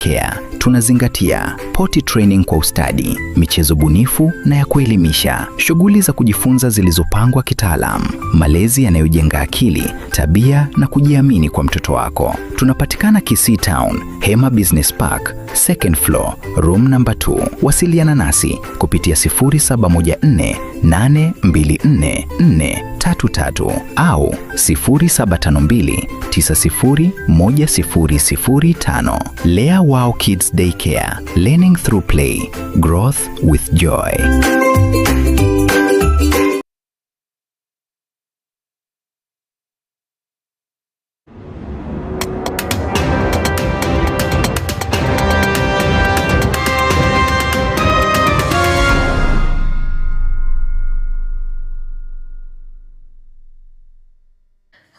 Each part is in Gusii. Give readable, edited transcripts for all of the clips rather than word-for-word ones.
Daycare tunazingatia potty training kwa ustadi, michezo bunifu na ya kuelimisha, shughuli za kujifunza zilizopangwa kitaalam, malezi yanayojenga akili, tabia na kujiamini kwa mtoto wako. Tunapatikana Kisii Town, Hema Business Park, second floor, room number 2. Wasiliana nasi kupitia 0714 824 433 au 0752 901005. Lea Wow Kids Daycare, learning through play, growth with joy.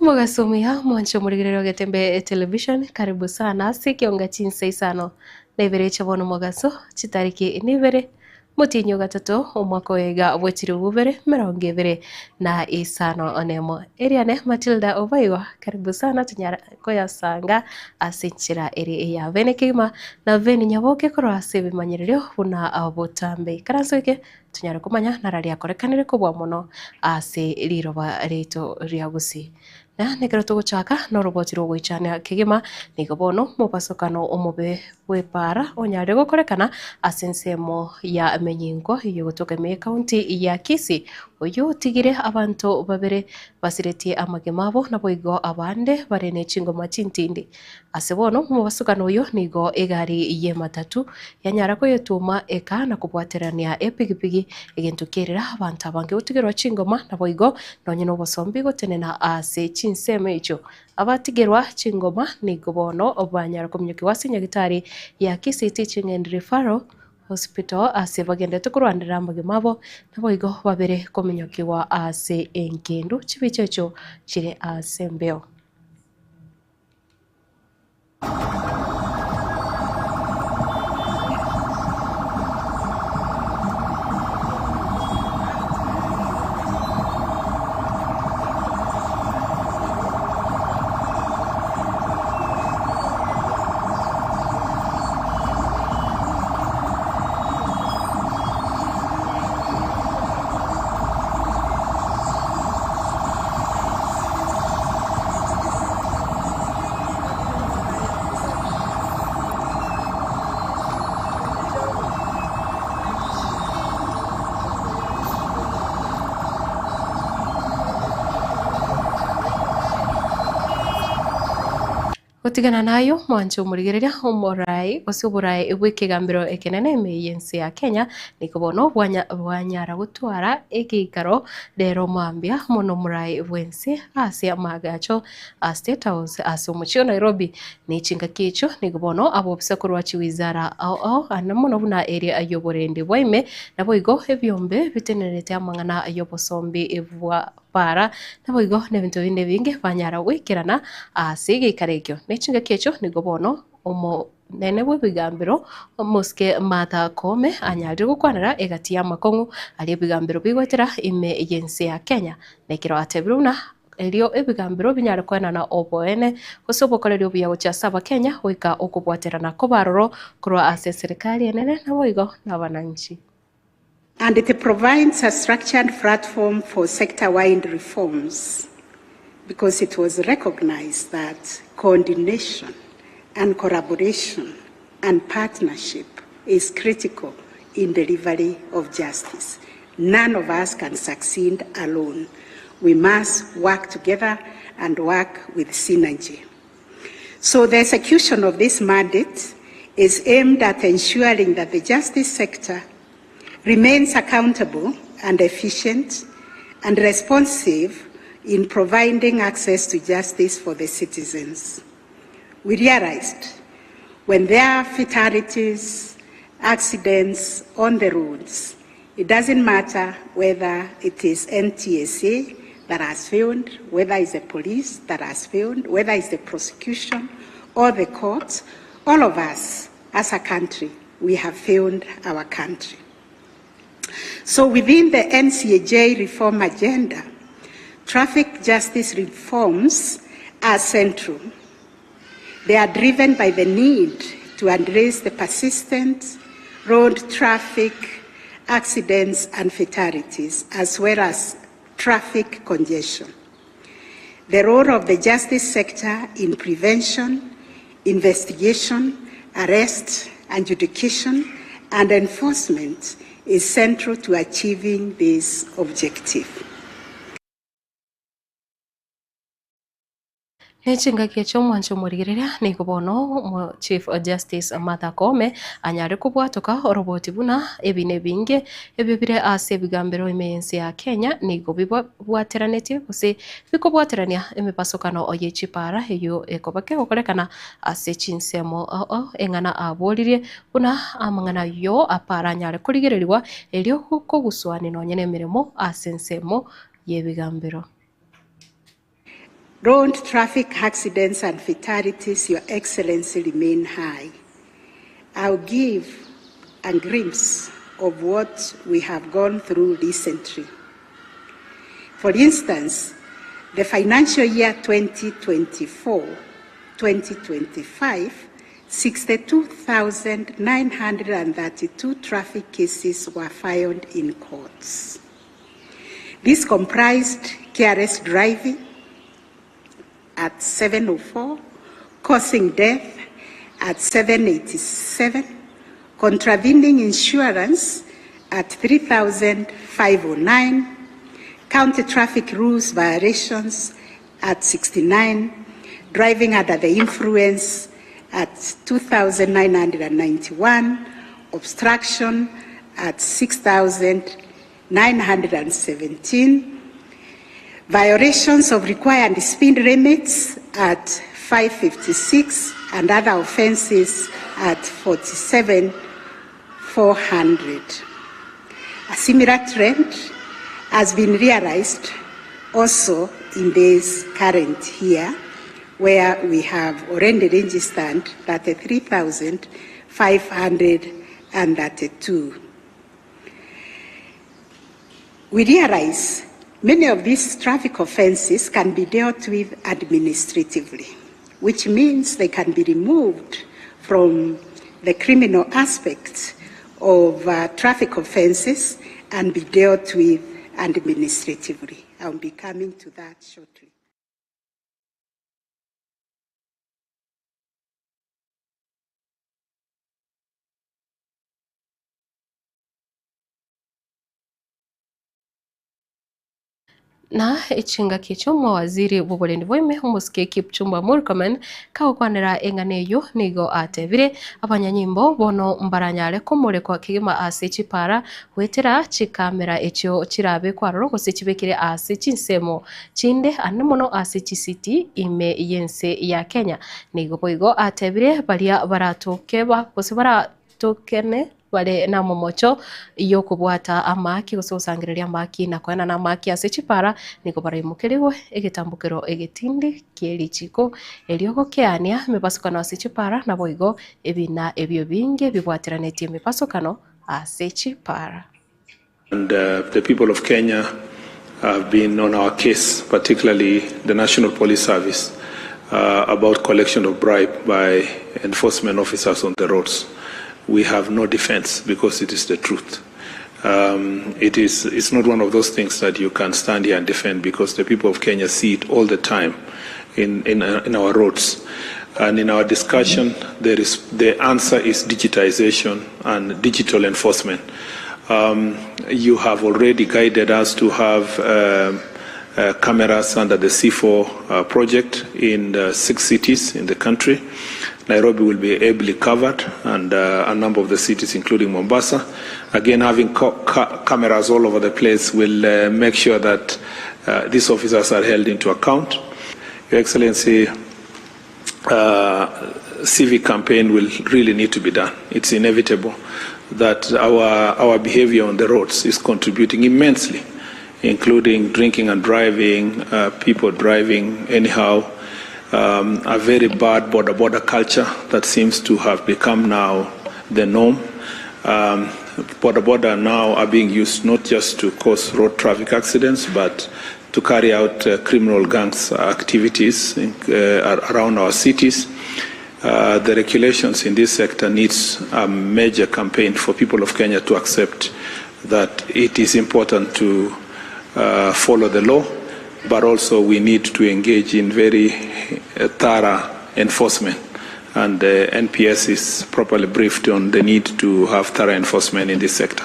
Omogaso omuya mwanche omorigereria o Getembe Television, karibu sana ase ekionga chinsa isano na ibere chia bono omogaso, chitariki nibere, omotienyi o gatato, omwaka oyo iga bwe chilifu ibere emerongo ebere na isano nemo. Eriane Matilda Obaigwa, karibu sana tonyare koyasanga ase enchera ere eya bene kegima na bene nyaboke korwa ase ebimanyererio buna botambe. Ikaranso eke Tonyare komanya nara riakorekanire kobua mono ase riroba riaito ria Gusii. Na nekero togochaka noroboti rw'ogoichania kegima, nigo bono omobasokano omobe bw'epaara onyare gokorekana ase ensemo ya Menyingo eyio egotoka ime y'ecounty ya Kisii, oyio otigire abanto babere basiretie amagima abo naboigo abande bare ne chingoma chintindi. Ase bono omobasukano oyo nigo egari y'ematatu yanyara koyetwoma eka na kobwaterania epigipigi, egento kerera abanto abange gotigerwa chingoma naboigo nonye nobosombi gotenena ase chinsemo echio. Abatigerwa chingoma nigo bono banyara kominyokigwa ase nyagitari ya Kisii Teaching and Referral Hospital ase bagenderete korwanera amagima abo naboigo babere kominyokigwa ase engendu chibicha echio chire ase embeo. Gotigana nayio, mwanche omorigereria omoraai gose oboraai bw'ekegambero ekenene ime y'ense ya Kenya, nigo bono bwanyara gotwara egeikaro rero mambia mono omoraai bw'ense ase amaagacho a State House ase omochie o Nairobi. Ne chingaki echio nigo bono abobisa korwa chiwizara ao ao ande mono buna eria y'oborendi bwa ime, naboigo ebiombe bitenenerete amang'ana y'obosombi bwa Para, naboigo nebinto binde ebinge banyara goikerana ase egeikaro ekio. Ne chingaki echio nigo bono omonene bw'ebigambero omosike Martha Koome anyarire gokwanera egati y'amakong'u aria ebigambero bigoetera ime y'ense ya Kenya. Na ekero atebire buna erio ebigambero binyare koenana oboene gose obokoreri obuya gochia ase abakenya goika okobwaterana kobe aroro korwa ase eserekari enene naboigo nabananchi. And it provides a structured platform for sector-wide reforms because it was recognized that coordination and collaboration and partnership is critical in delivery of justice. None of us can succeed alone. We must work together and work with synergy. So the execution of this mandate is aimed at ensuring that the justice sector remains accountable and efficient and responsive in providing access to justice for the citizens. We realized when there are fatalities, accidents on the roads, it doesn't matter whether it is NTSA that has failed, whether it's the police that has failed, whether it's the prosecution or the courts, all of us as a country, we have failed our country. So within the NCAJ reform agenda, traffic justice reforms are central. They are driven by the need to address the persistent road traffic accidents and fatalities, as well as traffic congestion. The role of the justice sector in prevention, investigation, arrest, adjudication, and enforcement is central to achieving this objective. Ne chingaki echi omwancho omorigereria nigo bono Chief Justice Martha Koome anyare kobwatoka oroboti buna ebina ebinge ebio bire ase ebigambero ime y'ense ya Kenya nigo bibwateranetie gose bikobwaterania emebasokano ye chipara eyio ekoba kegokorekana ase chinsemo eng'ana aboririe buna amang'ana ayio apara anyare korigererigwa erio koguswania nonye nemeremo ase ensemo y'ebigambero. Road traffic accidents and fatalities, Your Excellency, remain high. I'll give a glimpse of what we have gone through recently. For instance, the financial year 2024-2025, 62,932 traffic cases were filed in courts. This comprised careless driving at 704, causing death at 787, contravening insurance at 3,509, county traffic rules violations at 69, driving under the influence at 2,991, obstruction at 6,917, violations of required speed limits at 556, and other offenses at 47,400. A similar trend has been realized also in this current year, where we have already registered 33,532. We realize many of these traffic offenses can be dealt with administratively, which means they can be removed from the criminal aspect of traffic offenses and be dealt with administratively. I'll be coming to that shortly. Na echingaki echio omowaziri bw'oborendi bwaime omosike Kipchumba Murkomen kagokwanera eng'ana eyio nigo atebire abanyanyimbo bono mbaranyare komorekwa kegima ase chipara goetera chikamera echio chirabekwe aroro gose chibekire ase chinsemo chinde ande mono ase chisiti ime y'ense ya Kenya. Nigo boigo atebire baria baratoke gose baratokene bare namomocho y'okobwata amaaki gose gosangereria amaaki na koenana amaaki ase chipara, nigo baraimokerigwe egetambokero egetindi kie richiko erio gokeania emebasokano ase chipara, naboigo ebina ebio binge bibwateranetie emebasokano ase chipara. And the people of Kenya have been on our case, particularly the National Police Service, about collection of bribe by enforcement officers on the roads. We have no defense because it is the truth. It's not one of those things that you can stand here and defend because the people of Kenya see it all the time in our roads. And in our discussion, the answer is digitization and digital enforcement. You have already guided us to have cameras under the C4 project in 6 cities in the country. Nairobi will be ably covered, and a number of the cities, including Mombasa. Again, having cameras all over the place will make sure that these officers are held into account. Your Excellency, civic campaign will really need to be done. It's inevitable that our behavior on the roads is contributing immensely, including drinking and driving, people driving anyhow, a very bad border culture that seems to have become now the norm. Border now are being used not just to cause road traffic accidents, but to carry out criminal gangs activities around our cities. The regulations in this sector needs a major campaign for people of Kenya to accept that it is important to follow the law but also we need to engage in very thorough enforcement and the NPS is properly briefed on the need to have thorough enforcement in this sector.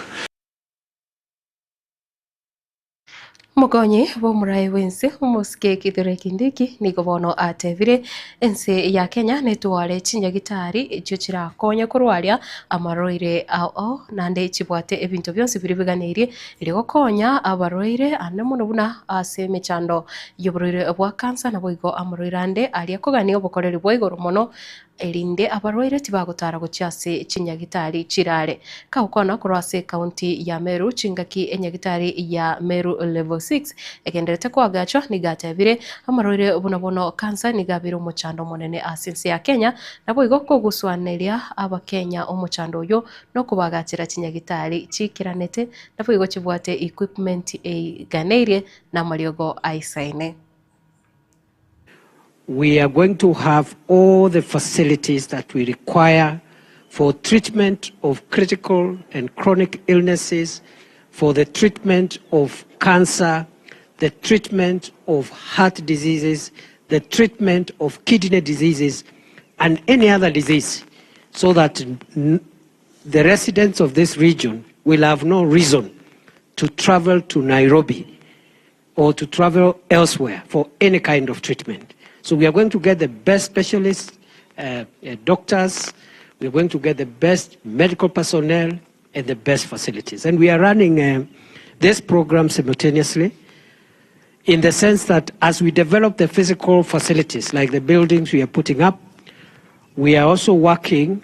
Omokonyi bw'omoraai bw'ense omosike Kithure Kindiki nigo bono atebire ense ya Kenya netware chinyagitari echio chirakonye korwaria amarwaire ao ao naende chibwate ebinto bionsi biria biganeirie erio gokonya abarwaire ande mono buna ase emechando y'oborwaire bwa cancer naboigo amarwaire ande aria akogania obokoreri bwa igoro mono erinde abarwaire tibagotara gochia ase chinyagitari chirare. Kagokwana korwa ase ekaunti ya Meru chingaki enyagitari ya Meru Level 6 egenderete koagachwa nigo atebire amarwaire buna bono cancer nigo abeire omochando omonene ase ense ya Kenya naboigo koguswaneria abakenya omochando oyio nokobagachera chinyagitari chiikeranete naboigo chibwate equipment eiganeirie namariogo aisaine. We are going to have all the facilities that we require for treatment of critical and chronic illnesses, for the treatment of cancer, the treatment of heart diseases, the treatment of kidney diseases, and any other disease, so that the residents of this region will have no reason to travel to Nairobi or to travel elsewhere for any kind of treatment. So we are going to get the best specialists, doctors, we are going to get the best medical personnel and the best facilities. And we are running this program simultaneously in the sense that as we develop the physical facilities, like the buildings we are putting up, we are also working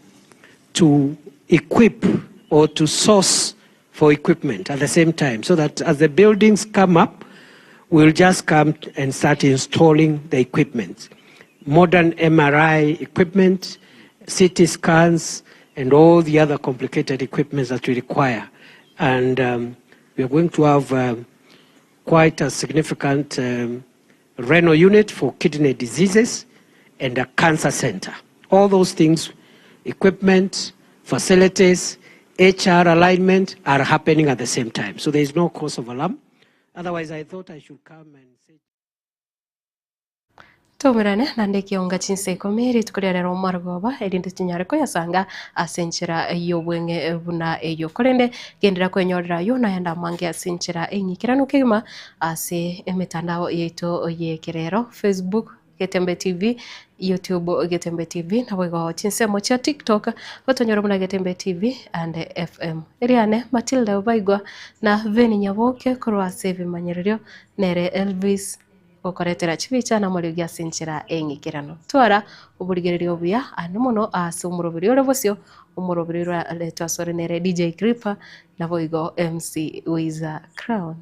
to equip or to source for equipment at the same time, so that as the buildings come up, we'll just come and start installing the equipment. Modern MRI equipment, CT scans, and all the other complicated equipment that we require. And we are going to have quite a significant renal unit for kidney diseases and a cancer center. All those things, equipment, facilities, HR alignment are happening at the same time. So there is no cause of alarm. Otherwise, I thought I should come and say. Toumerane naende ekionga chinsa ikomi rituko ria rero marogoba, erinde chinyare koyasanga ase enchera y'obweng'e buna eyio. Korende genderera kwenyorera ayio nayande amange ase enchera eng'ikeranu kegima ase emetandao yaito y'ekerero, Facebook, Getembe TV, YouTube Getembe TV, naboigo chinsemo chia TikTok gotonyora buna Getembe TV and FM. Eriane Matilda Obaigwa na Veni Nyaboke korwa ase ebimanyererio nere Elvis gokoretera chibicha na amariogi ase enchera eng'ikeranu. Twara oborigereria obuya ande mono ase omoroberi ore bosio, omoroberi oraretwe asore nere DJ Creeper naboigo MC Wiza Crown.